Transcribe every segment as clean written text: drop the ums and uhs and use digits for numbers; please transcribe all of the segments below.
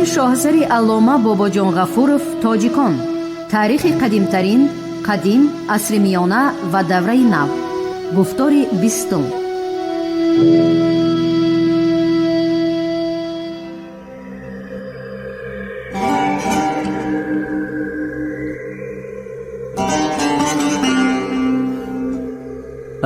Асари шоҳасари аллома Бобоҷон Ғафуров «Тоҷикон. Таърихи қадимтарин, қадим, асри миёна ва давраи нав». Гуфтори 20-ум.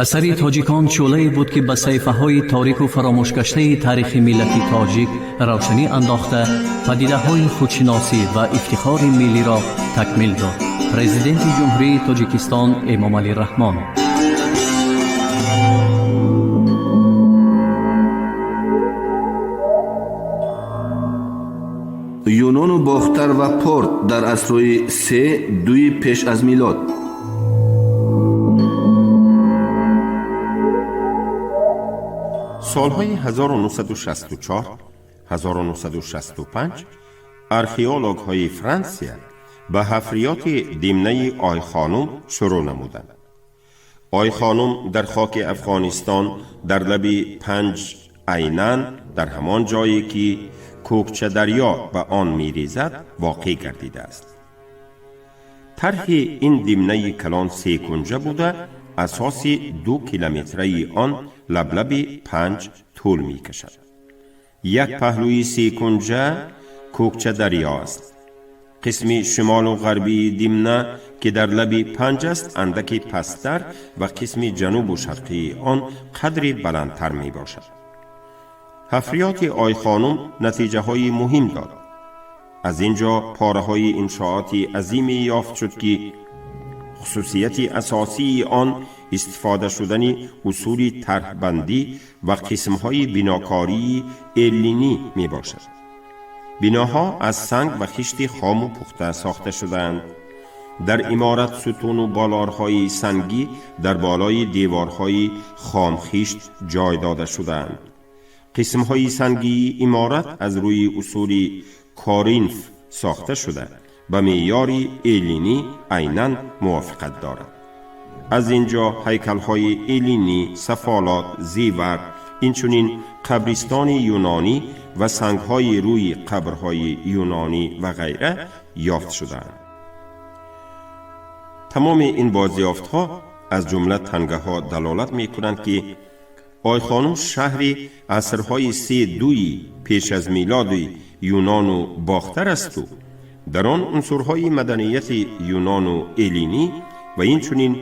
Асари «Тоҷикон» шӯълае буд, ки ба саҳифаҳои торику фаромӯшгаштаи таърихи миллати тоҷик равшанӣ андохта, падидаҳои худшиносӣ ва ифтихори миллиро такмил дод. Президенти Ҷумҳурии Тоҷикистон Эмомалӣ Раҳмон. Юнону Бохтар ва Порт дар асрҳои се дуи пеш аз милод. Солҳои 1964 1965 археологҳои Франсия ба ҳафриёти Димнаи Ойхонум шурӯъ намуданд. Ойхонум дар хоки Афғонистон, дар лаби Панҷ, айнан дар ҳамон ҷое ки Кӯкчадарё ба он мерезад, воқеъ гардидааст. Тарҳи ин димнаи калон секунҷа буда, асоси 2 километраи он лаблаби Панҷ тӯл мекашад. Як паҳлӯи секунҷа Кӯкчадарё аст. Қисми шимолу ғарбии димна, ки дар лаби Панҷ аст, андаки пасттар ва қисми ҷанубу шарқии он қадри баландтар мебошад. Ҳафриёти Ойхонум натиҷаҳои муҳим дод. Аз ин ҷо пораҳои иншооти азиме ёфт шуд, ки хусусияти асосии он истифода шудани усули тарҳбандӣ ва қисмҳои бинокории эллинӣ мебошад. Биноҳо аз санг ва хишти хому пухта сохта шудаанд. Дар иморат сутуну болорҳои сангӣ дар болои деворҳои хомхишт ҷой дода шудаанд. Қисмҳои сангии иморат аз рӯи усули Коринф сохта шуда, ба меъёри эллинӣ айнан мувофиқат дорад. Аз ин ҷо ҳайкалҳои эллинӣ, сафолот, зевар, инчунин қабристони юнонӣ ва сангҳои рӯи қабрҳои юнонӣ ва ғайра ёфт шудаанд. Тамоми ин бозёфтҳо, аз ҷумла тангаҳо, далолат мекунанд, ки Ойхонум шаҳри асрҳои се дуи пеш аз милоди Юнону Бохтар асту дар он унсурҳои маданияти юнону эллинӣ ва инчунин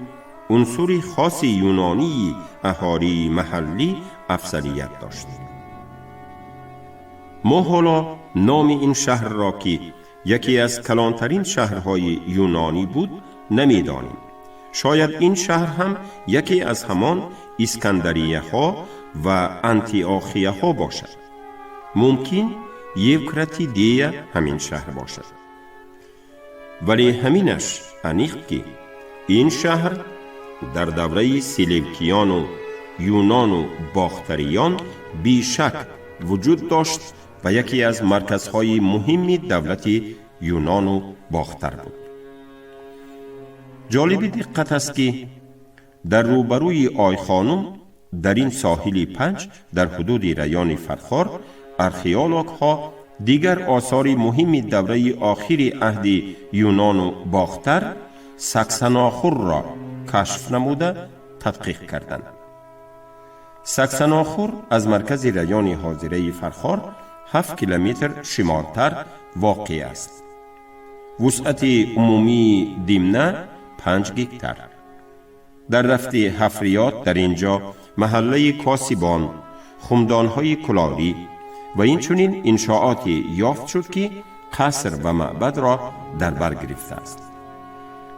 унсури хоси юнонии аҳолии маҳаллӣ афзалият дошт. Мо ҳоло номи ин шаҳрро, ки яке аз калонтарин шаҳрҳои юнонӣ буд, намедонем. Шояд ин шаҳр ҳам яке аз ҳамон Искандарияҳо ва Антиохияҳо бошад. Мумкин, Евкратидея ҳамин шаҳр бошад. Вале ҳаминаш аниқ, ки ин шаҳр дар давраи Селевкиёну Юнону Бохтариён бешак вуҷуд дошт ва яке аз марказҳои муҳимми давлати Юнону Бохтар буд. Ҷолиби диққат аст, ки дар рӯбарӯи Ойхонум, дар ин соҳили Панҷ, дар ҳудуди райони Фархор, археологҳо дигар осори муҳимми давраи охири аҳди Юнону Бохтар, Саксанохурро кашф намуда, тадқиқ карданд. Саксанохур аз маркази райони ҳозираи Фархор 7 километр шимолтар воқеъ аст. Вусъати умумии димна 5 гектар. Дар рафти ҳафриёт дар ин ҷо маҳаллаи косибон, хумдонҳои кулолӣ ва инчунин иншооте ёфт шуд, ки қаср ва маъбадро дар бар гирифтааст.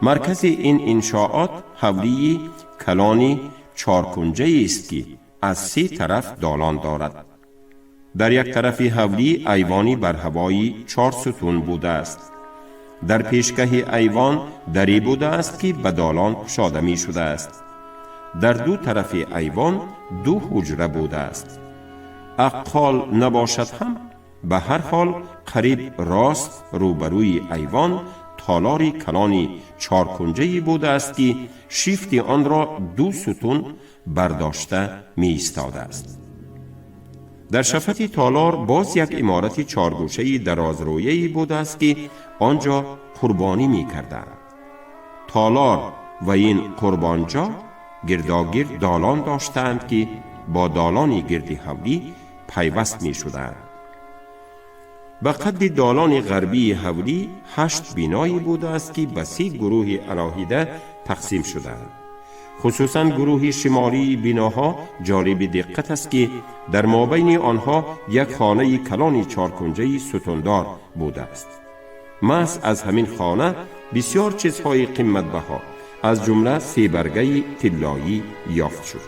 Маркази ин иншоот ҳавлии калони чоркунҷаест, ки аз се тараф долон дорад. Дар як тарафи ҳавлӣ айвони барҳавои чор сутун будааст. Дар пешгаҳи айвон даре будааст, ки ба долон кушода мешудааст. Дар ду тарафи айвон ду ҳуҷра будааст. Аққол набошад ҳам, ба ҳар ҳол қариб рост рӯбарӯи айвон толори калони чоркунҷае будааст, ки шифти онро ду сутун бардошта меистодааст. Дар шафати толор боз як иморати чоргӯшаи дарозрӯяе будааст, ки он ҷо қурбонӣ мекарданд. Толор ва ин қурбонҷо гирдогирд долон доштаанд, ки бо долони гирди ҳавлӣ пайваст мешуданд. Ба қадди долони ғарбии ҳавлӣ 8 биное будааст, ки ба 3 гурӯҳи алоҳида тақсим шудаанд. Хусусан гурӯҳи шимолии биноҳо ҷолиби диққат аст, ки дар мобайни онҳо як хонаи калони чоркунҷаи сутундор будааст. Маҳз аз ҳамин хона бисёр чизҳои қиматбаҳо, аз ҷумла себаргаи тиллоӣ ёфт шуд.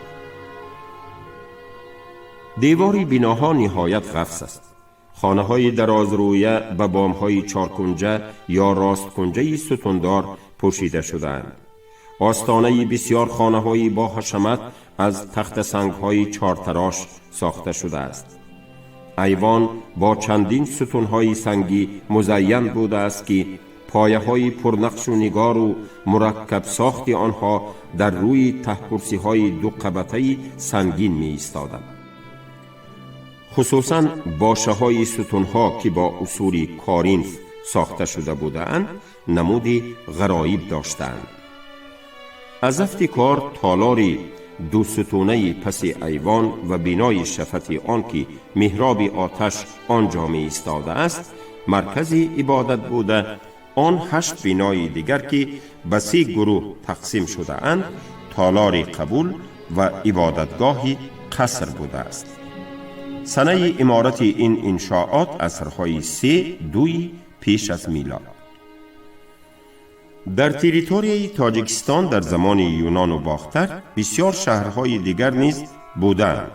Девори биноҳо ниҳоят ғафс аст. Хонаҳои дарозрӯя ба бомҳои чоркунҷа ё росткунҷаи сутундор пӯшида шудаанд. Остонаи бисёр хонаҳои бо ҳашамат аз тахтасангҳои чортарош сохта шудааст. Айвон бо чандин сутунҳои сангӣ музайян будааст, ки пояҳои пурнақшу нигору мураккаб сохти онҳо дар рӯи таҳкурсиҳои дуқабатаи сангин меистоданд. Хусусан бошаҳои сутунҳо, ки бо усули Коринф сохта шуда будаанд, намуди ғароиб доштаанд. Аз афти кор толори дусутунаи паси айвон ва бинои шафати он, ки меҳроби оташ он ҷо меистодааст, маркази ибодат буда, он 8 бинои дигар, ки ба 3 гурӯҳ тақсим шудаанд, толори қабул ва ибодатгоҳи қаср будааст. Санаи иморати ин иншоот асрҳои 3-2 пеш аз милод. Дар территорияи Тоҷикистон дар замони Юнону Бохтар бисёр шаҳрҳои дигар низ будаанд.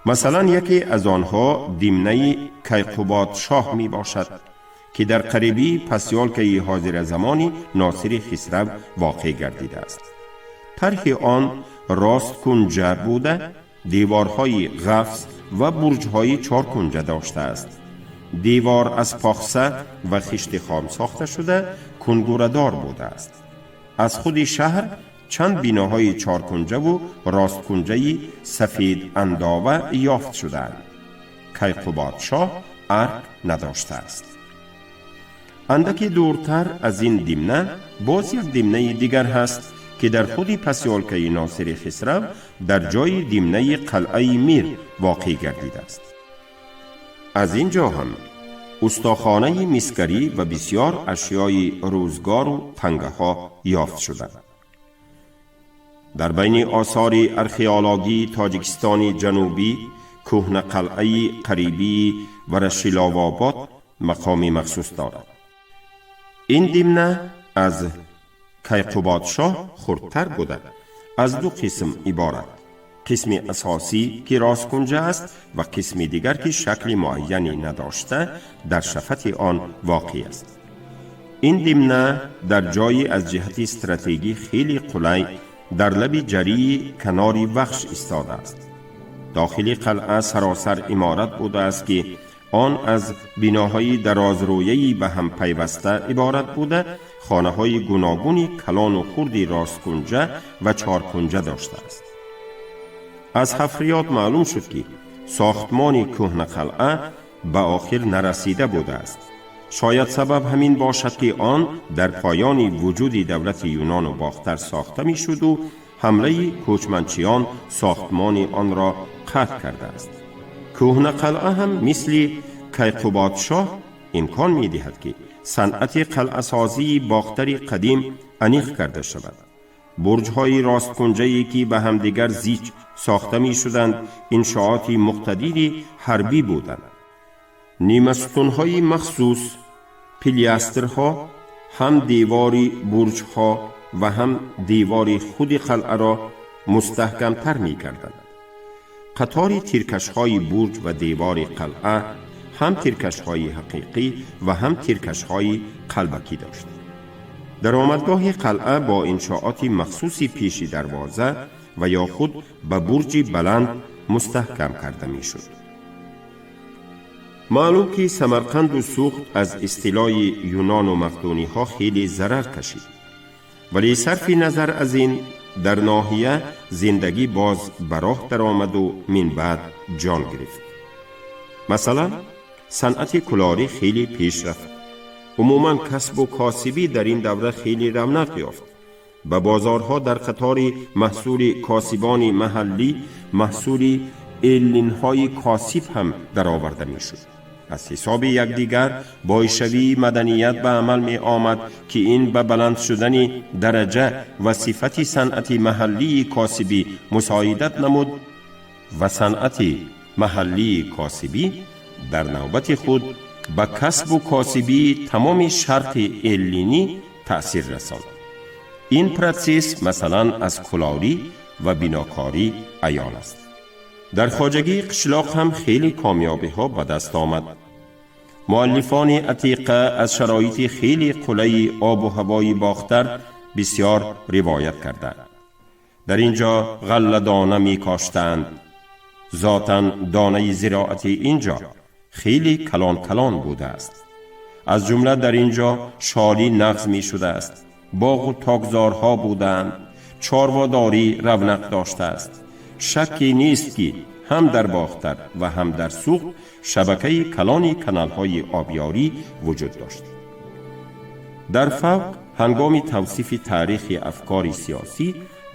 Масалан, яке аз онҳо Димнаи Кайқубодшоҳ мебошад, ки дар қарибии пасёлкаи ҳозиразамони Носири Хисрав воқеъ гардидааст. Тарҳи он росткунҷа буда, деворҳои ғафз ва бурҷҳои чоркунҷа доштааст. Девор аз похса ва хишти хом сохта шуда, кунгурадор будааст. Аз худи шаҳр чанд биноҳои чоркунҷаву росткунҷаи сафед андова ёфт шудаанд. Кайқубодшоҳ арк надоштааст. Андаке дуртар аз ин Димна боз як димнаи дигар ҳаст, ки дар худи пасёлкаи Носири Хисрав дар ҷои димнаи Қалъаи Мир воқеъ гардидааст. Аз ин ҷо ҳам устохонаи мисгарӣ ва бисёр ашёи рӯзгору тангаҳо ёфт шуданд. Дар байни осори археологии Тоҷикистони Ҷанубӣ кӯҳна қалъаи қарибии Варашиловобод мақоми махсус дорад. Ин димна аз Кайқубодшоҳ хурдтар буда, аз 2 қисм иборат: қисми асосӣ, ки росткунҷа аст, ва қисми дигар, ки шакли муайяне надошта, дар шафати он воқеъ аст. Ин димна дар ҷойи аз ҷиҳати стратегӣ хеле қулай дар лаби ҷарии канори Вахш истодааст. Дохили қалъа саросар иморат будааст, ки он аз биноҳои дарозрӯяи ба ҳам пайваста иборат буда, хонаҳои гуногуни калону хурди росткунҷа ва чоркунҷа доштааст. Аз ҳафриёт маълум шуд, ки сохтмони кӯҳна қалъа ба охир нарасида будааст. Шояд сабаб ҳамин бошад, ки он дар поёни вуҷуди давлати Юнону Бохтар сохта мешуду ҳамлаи кӯчманчиён сохтмони онро қатъ кардааст. Кӯҳна қалъа ҳам мисли Кайқубодшоҳ имкон медиҳад, ки санъати қалъасозии Бохтари қадим аниқ карда шавад. Бурҷҳои росткунҷае, ки ба ҳамдигар зич сохта мешуданд, иншооти муқтадири ҳарбӣ буданд. Нимасутунҳои махсус, пилястрҳо, ҳам девори бурҷҳо ва ҳам девори худи қалъаро мустаҳкамтар мекарданд. Қатори тиркашҳои бурҷ ва девори қалъа ҳам тиркашҳои ҳақиқӣ ва ҳам тиркашҳои қалбакӣ дошт. Даромадгоҳи қалъа бо иншооти махсуси пеши дарвоза ва ё худ ба бурҷи баланд мустаҳкам карда мешуд. Маълум, ки Самарқанду Суғд аз истилои юнону мақдуниҳо хеле зарар кашид, вале сарфи назар аз ин дар ноҳия зиндагӣ боз ба роҳ даромаду минбаъд ҷон гирифт. Масалан, санъати кулолӣ хеле пеш рафт. Умуман касбу косибӣ дар ин давра хеле равнақ ёфт. Ба бозорҳо дар қатори маҳсули косибони маҳаллӣ маҳсули эллинҳои косиб ҳам дароварда мешуд. Аз ҳисоби якдигар бойшавии маданият ба амал меомад, ки ин ба баланд шудани дараҷа ва сифати санъати маҳаллии косибӣ мусоидат намуд ва санъати маҳаллии косибӣ дар навбати худ ба касбу косибии тамоми Шарқи эллинӣ таъсир расонд. Ин процесс, масалан, аз кулолӣ ва бинокорӣ аён аст. Дар хоҷагии қишлоқ ҳам хеле комёбиҳо ба даст омад. Муаллифони атиқа аз шароити хеле қулайи обу ҳавои Бохтар бисёр ривоят кардаанд. Дар ин ҷо ғалладона мекоштанд. Зотан донаи зироати ин ҷо хеле калон калон будааст. Аз ҷумла дар ин ҷо шолӣ нағз мешудааст, боғу токзорҳо буданд, чорводорӣ равнақ доштааст. Шакке нест, ки ҳам дар Бохтар ва ҳам дар Суғд шабакаи калони каналҳои обёрӣ вуҷуд дошт. Дар фавқ ҳангоми тавсифи таърихи афкори сиёсӣ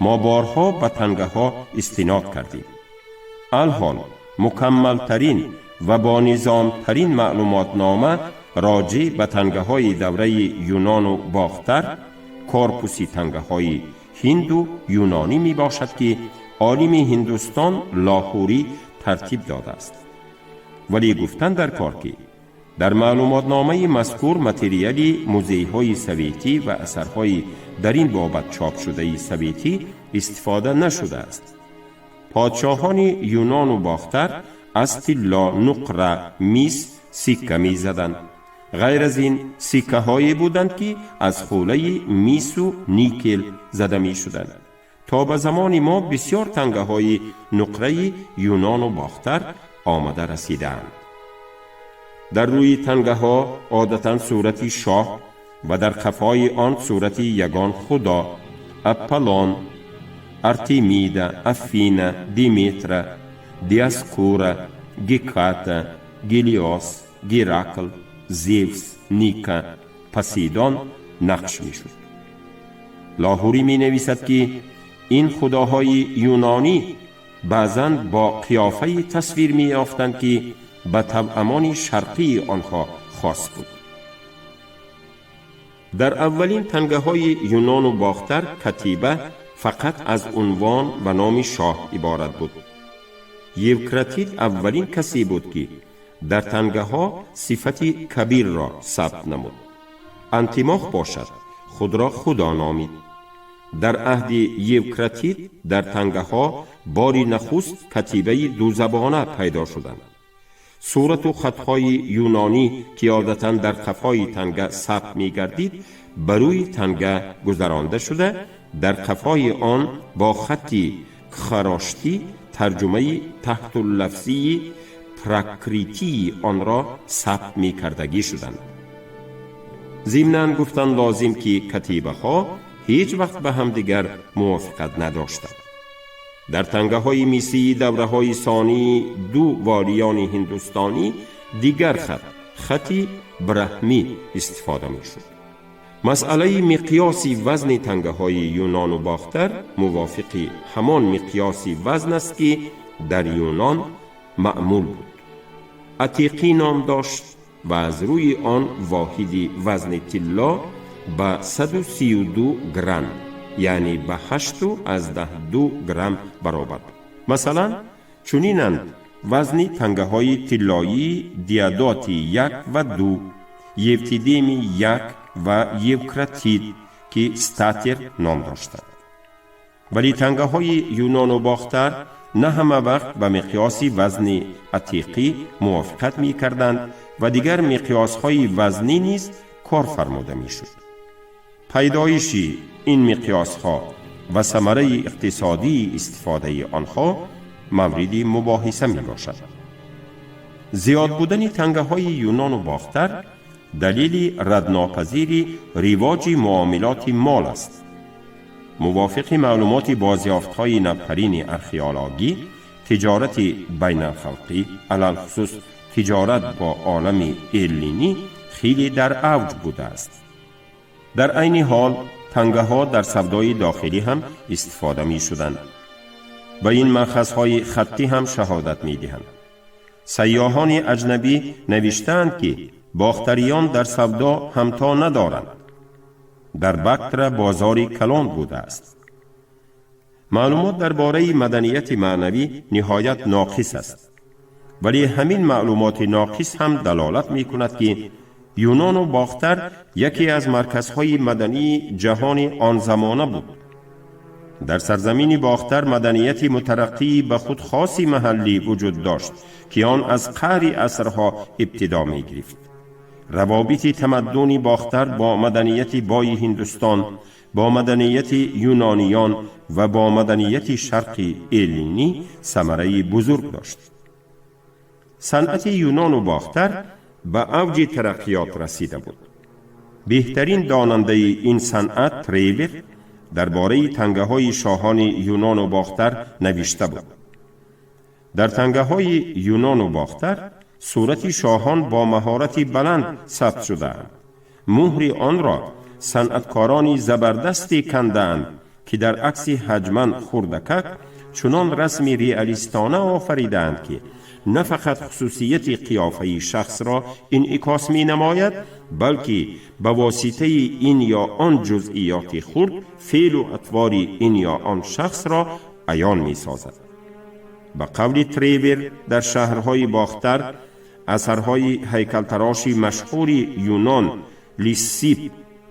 мо борҳо ба тангаҳо истинод кардем. Алҳол мукаммалтарин ва бонизомтарин маълумотнома роҷеъ ба тангаҳои давраи Юнону Бохтар корпуси тангаҳои ҳинду юнонӣ мебошад, ки олими Ҳиндустон Лоҳурӣ тартиб додааст. Вале гуфтан дар кор, ки дар маълумотномаи мазкур материали музейҳои советӣ ва асарҳои дар ин бобат чопшудаи советӣ истифода нашудааст. Подшоҳони Юнону Бохтар аз тилло, нуқра, мис сикка мезаданд. Ғайр аз ин, сиккаҳое буданд, ки аз хӯлаи мису никел зада мешуданд. То ба замони мо бисёр тангаҳои нуқраи Юнону Бохтар омада расидаанд. Дар рӯи тангаҳо одатан сурати шоҳ ва дар қафои он сурати ягон худо: Аполлон, Артемида, Афина, Диметра, Диаскура, Геката, Гелиос, Геракл, Зевс, Ника, Посейдон нақш мешуд. Лоҳурӣ менависад, ки ин худоҳои юнонӣ баъзан бо қиёфае тасвир меёфтанд, ки ба тавъамони шарқии онҳо хос буд. Дар аввалин тангаҳои Юнону Бохтар катиба фақат аз унвон ва номи шоҳ иборат буд. Евкратид аввалин касе буд, ки дар тангаҳо сифати кабирро сабт намуд. Антимох бошад, худро худо номид. Дар аҳди Евкратид дар тангаҳо бори нахуст катибаи дузабона пайдо шуданд. Сурату хатҳои юнонӣ, ки одатан дар қафои танга сабт мегардид, ба рӯи танга гузаронда шуда, дар қафои он бо хатти кхароштӣ тарҷумаи таҳтуллафзии пракритии онро сабт мекардагӣ шуданд. Зимнан гуфтан лозим, ки катибаҳо ҳеҷ вақт ба ҳамдигар мувофиқат надоштанд. Дар тангаҳои мисии давраҳои сонии ду волиёни ҳиндустонӣ дигар хат, хати браҳмӣ, истифода мешуд. Масъалаи миқёси вазни тангаҳои Юнону Бохтар мувофиқи ҳамон миқёси вазн аст, ки дар Юнон маъмул буд, атиқӣ ном дошт ва аз рӯи он воҳиди вазни тилло ба 132 гран, яъне ба 8,2 грамм баробар буд. Масалан, чунинанд вазни тангаҳои тиллоии Диодоти як ва ду, Евтидеми як ва Евкратид, ки статер ном доштанд. Вале тангаҳои Юнону Бохтар на ҳама вақт ба миқёси вазни атиқӣ мувофиқат мекарданд ва дигар миқёсҳои вазнӣ низ кор фармуда мешуд. Пайдоиши ин миқёсҳо ва самараи иқтисодии истифодаи онҳо мавриди мубоҳиса мебошад. Зиёд будани тангаҳои Юнону Бохтар далели раднопазири ривоҷи муомилоти мол аст. Мувофиқи маълумоти бозёфтҳои навтарини археологӣ, тиҷорати байналхалқӣ, алалхусус тиҷорати тиҷорат бо олами эллинӣ хеле дар авҷ будааст. Дар айни ҳол тангаҳо дар савдои дохилӣ ҳам истифода мешуданд. Ба ин манхазҳои хаттӣ ҳам шаҳодат медиҳанд. Сайёҳони аҷнабӣ навиштаанд, ки бохтариён дар савдо ҳамто надоранд. Дар Бактра бозори калон будааст. Маълумот дар бораи маданияти маънавӣ ниҳоят ноқис аст, вале ҳамин маълумоти ноқис ҳам далолат мекунад, ки Юнону Бохтар яке аз марказҳои мадании ҷаҳони он замона буд. Дар сарзамини Бохтар маданияти мутараққии ба худ хоси маҳаллӣ вуҷуд дошт, ки он аз қаъри асрҳо ибтидо мегирифт. Равобити тамаддуни Бохтар бо маданияти бои Ҳиндустон, бо маданияти юнониён ва бо маданияти шарқи эллинӣ самараи бузург дошт. Санъати Юнону Бохтар ба авҷи тараққиёт расида буд. Беҳтарин донандаи ин санъат Тревер дар бораи тангаҳои шоҳони Юнону Бохтар навишта буд: дар тангаҳои Юнону Бохтар сурати шоҳон бо маҳорати баланд сабт шудаанд. Муҳри онро санъаткорони забардасте кандаанд, ки дар акси ҳаҷман хурдакак чунон расми реалистона офаридаанд, ки на фақат хусусияти қиёфаи шахсро инъикос менамояд, балки ба воситаи ин ё он ҷузъиёти хурд феълу атвори ин ё он шахсро аён месозад. Ба қавли Тревер, дар шаҳрҳои Бохтар асарҳои ҳайкалтароши машҳури Юнон Лиссип,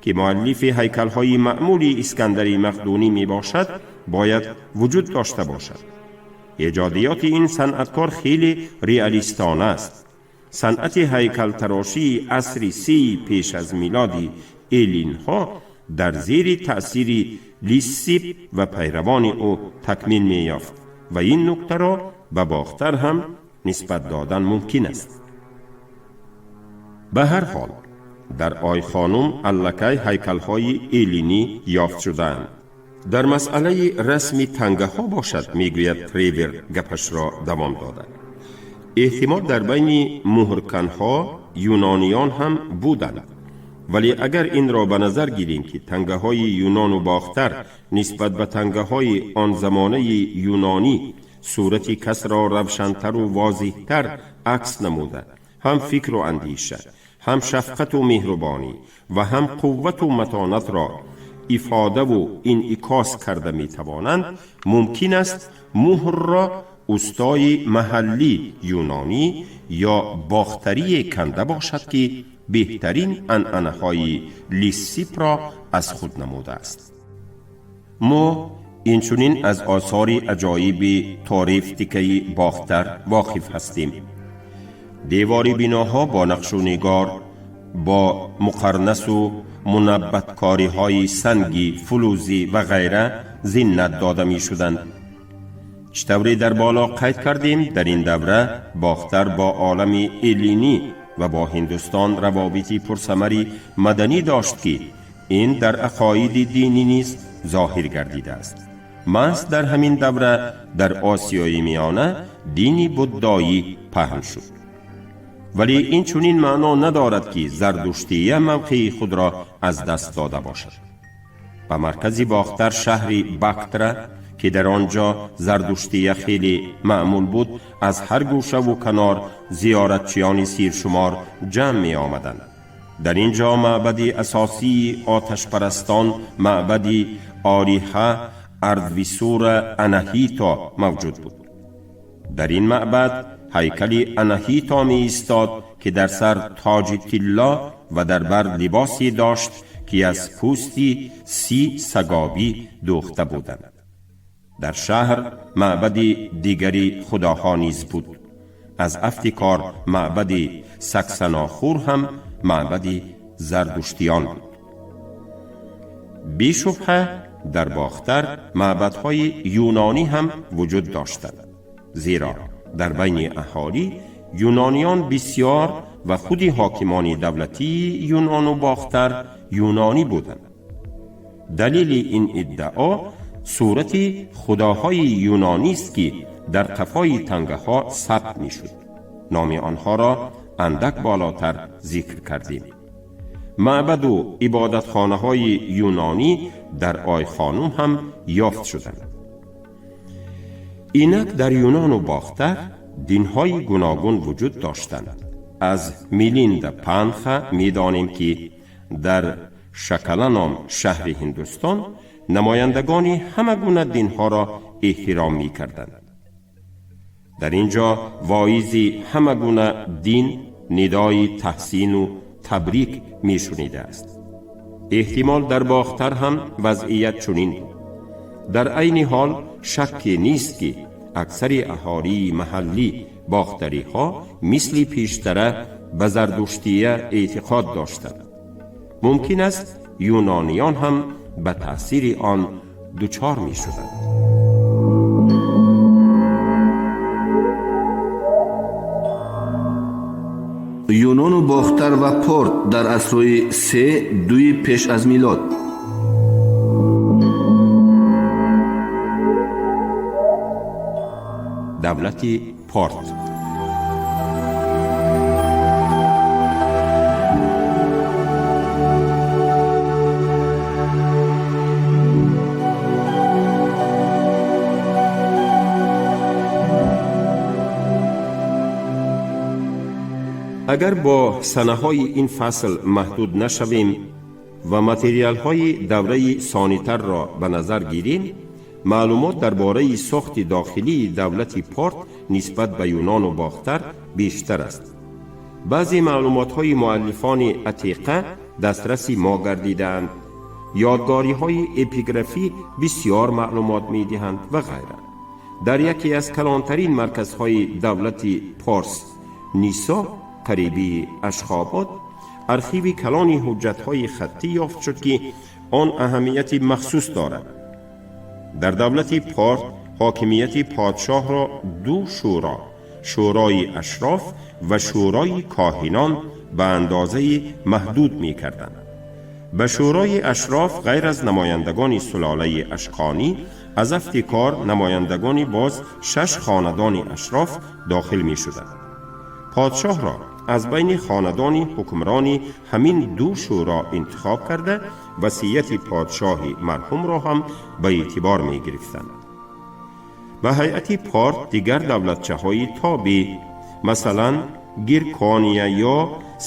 ки муаллифи ҳайкалҳои маъмули Искандари Мақдунӣ мебошад, бояд вуҷуд дошта бошад. Эҷодиёти ин санъаткор хеле реалистона аст. Санъати ҳайкалтарошии асри сеи пеш аз милоди эллинҳо дар зери таъсири Лиссип ва пайравони ӯ такмил меёфт ва ин нуктаро ба Бохтар ҳам нисбат додан мумкин аст. Ба ҳар ҳол, дар Ойхонум аллакай ҳайкалҳои эллинӣ ёфт шудаанд. Дар масъалаи расми тангаҳо бошад, мегӯяд Тревер гапашро давом дода, эҳтимол дар байни муҳрканҳо юнониён ҳам буданд, вале агар инро ба назар гирем, ки тангаҳои Юнону Бохтар нисбат ба тангаҳои он замонаи юнонӣ сурати касро равшантару возеҳтар акс намуда, ҳам фикру андеша, ҳам шафқату меҳрубонӣ ва ҳам қуввату матонатро ифодаву инъикос карда метавонанд, мумкин аст муҳрро устои маҳаллӣ юнонӣ ё бохтарие канда бошад, ки беҳтарин анъанаҳои Лиссипро аз худ намудааст. Мо инчунин аз осори аҷоиби торифтикаи Бохтар воқиф ҳастем. Девори биноҳо бо нақшу нигор, бо муқарнасу мунаббаткориҳои санги фулузӣ ва ғайра зиннат дода мешуданд. Чӣ тавре дар боло қайд кардем, дар ин давра Бохтар бо олами эллинӣ ва бо Ҳиндустон равобити пурсамари маданӣ дошт, ки ин дар ақоиди динӣ низ зоҳир гардидааст. Маҳз дар ҳамин давра дар Осиёи Миёна дини буддоӣ паҳн шуд, вале ин чунин маъно надорад, ки зардуштия мавқеи худро аз даст дода бошад. Ба маркази Бохтар, шаҳри Бактра, ки дар он ҷо зардуштия хеле маъмул буд, аз ҳар гӯшаву канор зиёратчиёни сиршумор ҷамъ меомаданд. Дар ин ҷо маъбади асосии оташпарастон, маъбади Ориҳа Ардвисура Анаҳито мавҷуд буд. Дар ин маъбад ҳайкали Анаҳито меистод, ки дар сар тоҷи тилло ва дар бар либосе дошт, ки аз пӯсти 30 сагобӣ дӯхта буданд. Дар шаҳр маъбади дигари худоҳо низ буд. Аз афти кор маъбади Саксанохур ҳам маъбади зардуштиён буд. Бешубҳа, дар Бохтар маъбадҳои юнонӣ ҳам вуҷуд доштанд, зеро дар байни аҳолӣ юнониён бисьёр ва худи ҳокимони давлатии Юнону Бохтар юнонӣ буданд. Далели ин иддао сурати худоҳои юнонист, ки дар қафои тангаҳо сабт мешуд. Номи онҳоро андак болотар зикр кардем. Маъбаду ибодатхонаҳои юнонӣ дар Ойхонум ҳам ёфт шуданд. Инак дар Юнону Бохтар динҳои гуногун вуҷуд доштанд. Аз Милинда Панха медонем, ки дар Шакала ном шаҳри Ҳиндустон намояндагони ҳама гуна динҳоро эҳтиром мекарданд. Дар ин ҷо воизи ҳама гуна дин нидои таҳсину табрик мешунидааст. Эҳтимол, дар Бохтар ҳам вазъият чунин буд. Дар айни ҳол шакке нест, ки аксари аҳолии маҳаллӣ бохтариҳо мисли пештара ба зардуштия эътиқод доштанд. Мумкин аст, юнониён ҳам ба таъсири он дучор мешуданд. Юнону Бохтар ва Порт дар асрҳои 3-2 пеш аз милод. Давлати Порт. Агар бо санаҳои ин фасл маҳдуд нашавем ва материалҳои давраи сонитарро ба назар гирем, маълумот дар бораи сохти дохилии давлати Порт нисбат ба Юнону Бохтар бештар аст. Баъзе маълумотҳои муаллифони атиқа дастраси мо гардидаанд, ёдгориҳои эпиграфӣ бисьёр маълумот медиҳанд ва ғайра. Дар яке аз калонтарин марказҳои давлати Порс, Нисо, қарибии Ашхобод, архиви калони ҳуҷҷатҳои хаттӣ ёфт шуд, ки он аҳамияти махсус дорад. Дар давлати Порт ҳокимияти подшоҳро ду шӯро, шӯрои ашроф ва шӯрои коҳинон, ба андозаи маҳдуд мекарданд. Ба шӯрои ашроф ғайр аз намояндагони сулолаи Ашқонӣ аз афти кор намояндагони боз шаш хонадони ашроф дохил мешуданд. Подшоҳро аз байни хонадони ҳукмрони ҳамин ду шӯро интихоб карда, васияти подшоҳи марҳумро ҳам ба эътибор мегирифтанд. Ба ҳайати Порт дигар давлатчаҳои тобеъ, масалан, Гиркония ё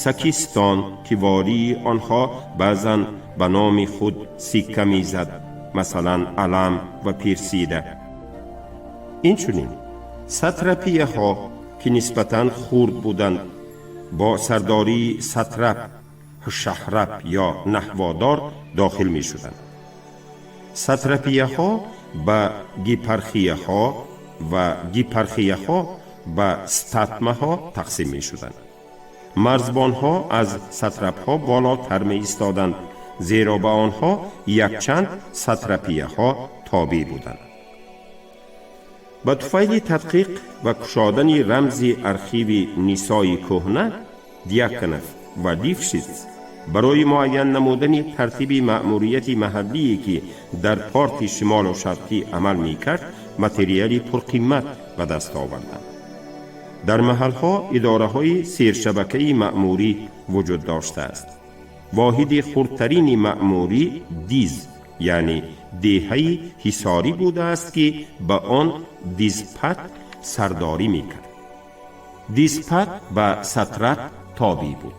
Сакистон, ки волии онҳо баъзан ба номи худ сикка мезад, масалан, Алам ва Пирсида, инчунин сатрапияҳо, ки нисбатан хурд буданд, бо сардории сатрап, шаҳраб ё наҳводор дохил мешуданд. Сатрапияҳо ба гипархияҳо ва гипархияҳо ба статмаҳо тақсим мешуданд. Марзбонҳо аз сатрапҳо болотар меистоданд, зеро ба онҳо якчанд сатрапияҳо тобеъ буданд. Ба туфайли тадқиқ ва кушодани рамзи архиви Нисои кӯҳна, Дьяконов ва Лившиц барои муайян намудани тартиби маъмурияти маҳаллие, ки дар Порти шимолу шарқӣ амал мекард, материали пурқимат ба даст оварданд. Дар маҳалҳо идораҳои сершабакаи маъмурӣ вуҷуд доштааст. Воҳиди хурдтарини маъмурӣ диз, яъне деҳаи ҳисорӣ будааст, ки ба он дизпат сардорӣ мекард. Дизпат ба сатрап тобеъ буд.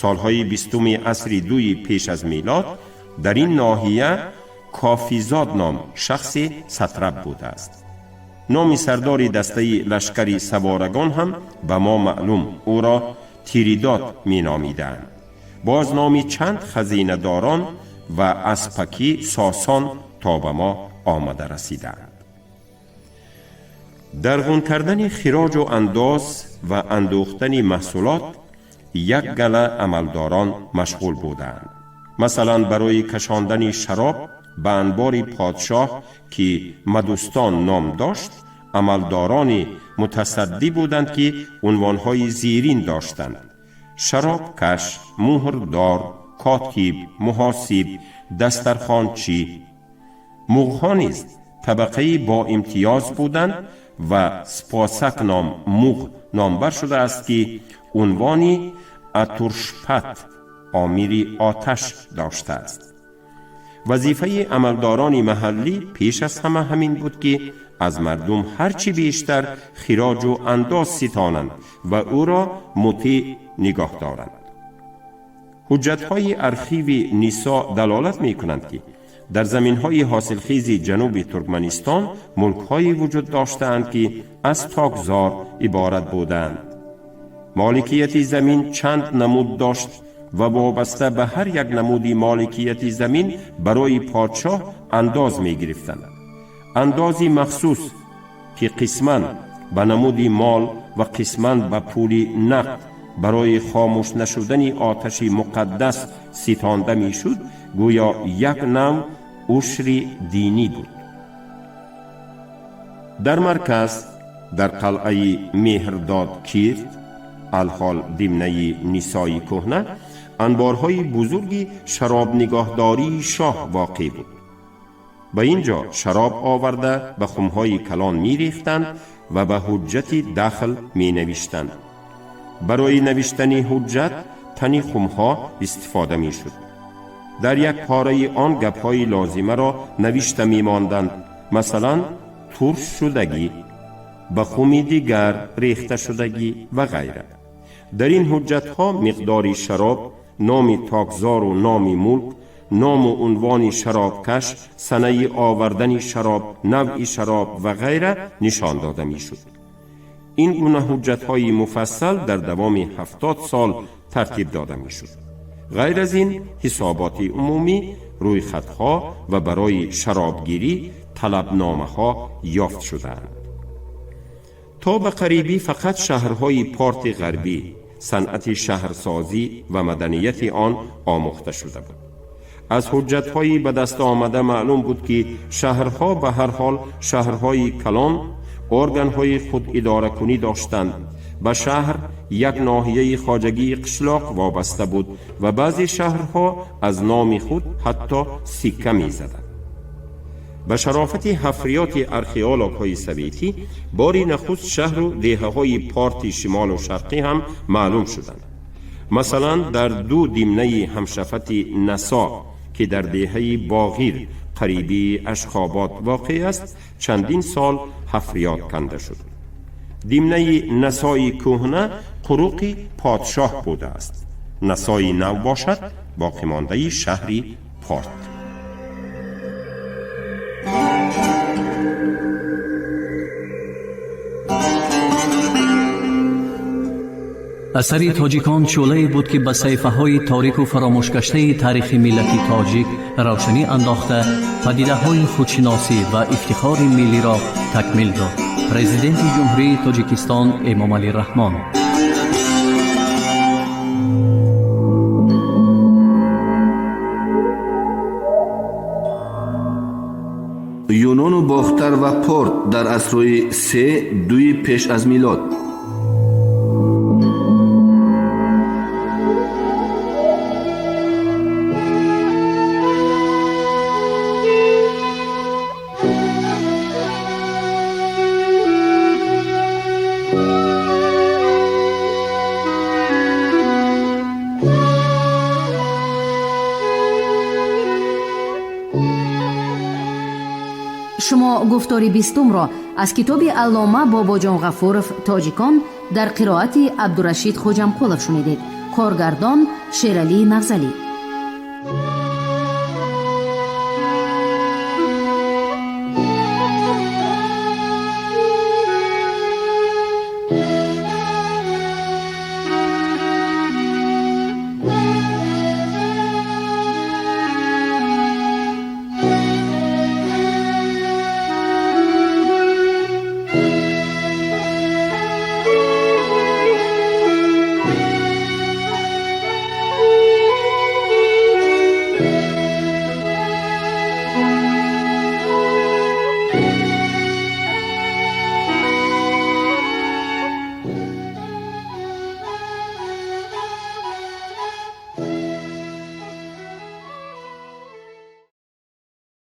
Солҳои 20-уми асри 2-и пеш аз милод дар ин ноҳия Кофизод ном шахсе сатрап будааст. Номи сардори дастаи лашкари саворагон ҳам ба мо маълум, ӯро Тиридод меномидаанд. Боз номи чанд хазинадорон ва аспакӣ Сосон то ба мо омада расидаанд. Дарғун кардани хироҷу андоз ва андӯхтани маҳсулот як гала амалдорон машғул буданд. Масалан, барои кашондани шароб ба анбори подшоҳ, ки Мадустон ном дошт, амалдорони мутасаддӣ буданд, ки унвонҳои зирин доштанд: шаробкаш, муҳрдор, котиб, муҳосиб, дастархончӣ. Муғҳо низ табақаи боимтиёз буданд. ва Спосак ном муғ номбар шудааст, ки унвони Атуршпат, омири оташ, доштааст. Вазифаи амалдорони маҳаллӣ пеш аз ҳама ҳамин буд, ки аз мардум ҳарчи бештар хироҷу андоз ситонанд ва ӯро мутеъ нигоҳ доранд. Ҳуҷҷатҳои архиви Нисо далолат мекунанд, ки дар заминҳои ҳосилхези ҷануби Туркманистон мулкҳое вуҷуд доштаанд, ки аз токзор иборат буданд. Моликияти замин чанд намуд дошт ва вобаста ба ҳар як намуди моликияти замин барои подшоҳ андоз мегирифтанд. Андози махсус, ки қисман ба намуди мол ва қисман ба пули нақд барои хомӯш нашудани оташи муқаддас ситонда мешуд, гӯё як навъ ушри динӣ буд. Дар марказ, дар қалъаи Меҳрдод Кирт, алҳол Димнаи Нисои кӯҳна, анборҳои бузурги шаробнигоҳдории шоҳ воқеъ буд. Ба ин ҷо шароб оварда, ба хумҳои калон мерехтанд ва ба ҳуҷҷати дахл менавиштанд. Барои навиштани ҳуҷҷат тани хумҳо истифода мешуд. Дар як пораи он гапҳои лозимаро навишта мемонданд, масалан, турш шудагӣ, ба хуми дигар рехта шудагӣ ва ғайра. Дар ин ҳуҷҷатҳо миқдори шароб, номи токзору номи мулк, ному унвони шаробкаш, санаи овардани шароб, навъи шароб ва ғайра нишон дода мешуд. Ин гуна ҳуҷҷатҳои муфассал дар давоми 70 сол тартиб дода мешуд. Ғайр аз ин, ҳисоботи умумӣ, рӯйхатҳо ва барои шаробгирӣ талабномаҳо ёфт шудаанд. То ба қарибӣ фақат шаҳрҳои Порти ғарбӣ, санъати шаҳрсозӣ ва маданияти он омӯхта шуда буд. Аз ҳуҷҷатҳои ба даст омада маълум буд, ки шаҳрҳо, ба ҳар ҳол шаҳрҳои калон, органҳои худидоракунӣ доштанд. Ба шаҳр як ноҳияи хоҷагии қишлоқ вобаста буд ва баъзе шаҳрҳо аз номи худ ҳатто сикка мезаданд. Ба шарофати ҳафриёти археологҳои советӣ бори нахуст шаҳру деҳаҳои Порти шимолу шарқӣ ҳам маълум шуданд. Масалан, дар ду димнаи ҳамшафати Насо, ки дар деҳаи Боғир, қарибии Ашхобод воқеъ аст, чандин сол ҳафриёт канда шуд. Димнаи Насои кӯҳна қуруқи подшоҳ будааст, Насои нав бошад боқимондаи шаҳри Порт. Асари тоҷикон шӯълае буд, ки ба саҳифаҳои торику фаромӯшгаштаи таърихи миллати тоҷик равшанӣ андохта, падидаҳои худшиносӣ ва ифтихори миллиро такмил дод. Президенти Ҷумҳурии Тоҷикистон Эмомалӣ Раҳмон. Юнону Бохтар ва Порт дар асрҳои 3-2 пеш аз милод. Шумо гуфтори бистумро аз китоби аллома Бобоҷон Ғафуров «Тоҷикон» дар қироати Абдурашид Хоҷамқулов шунидед. Коргардон Шералӣ Нағзалӣ.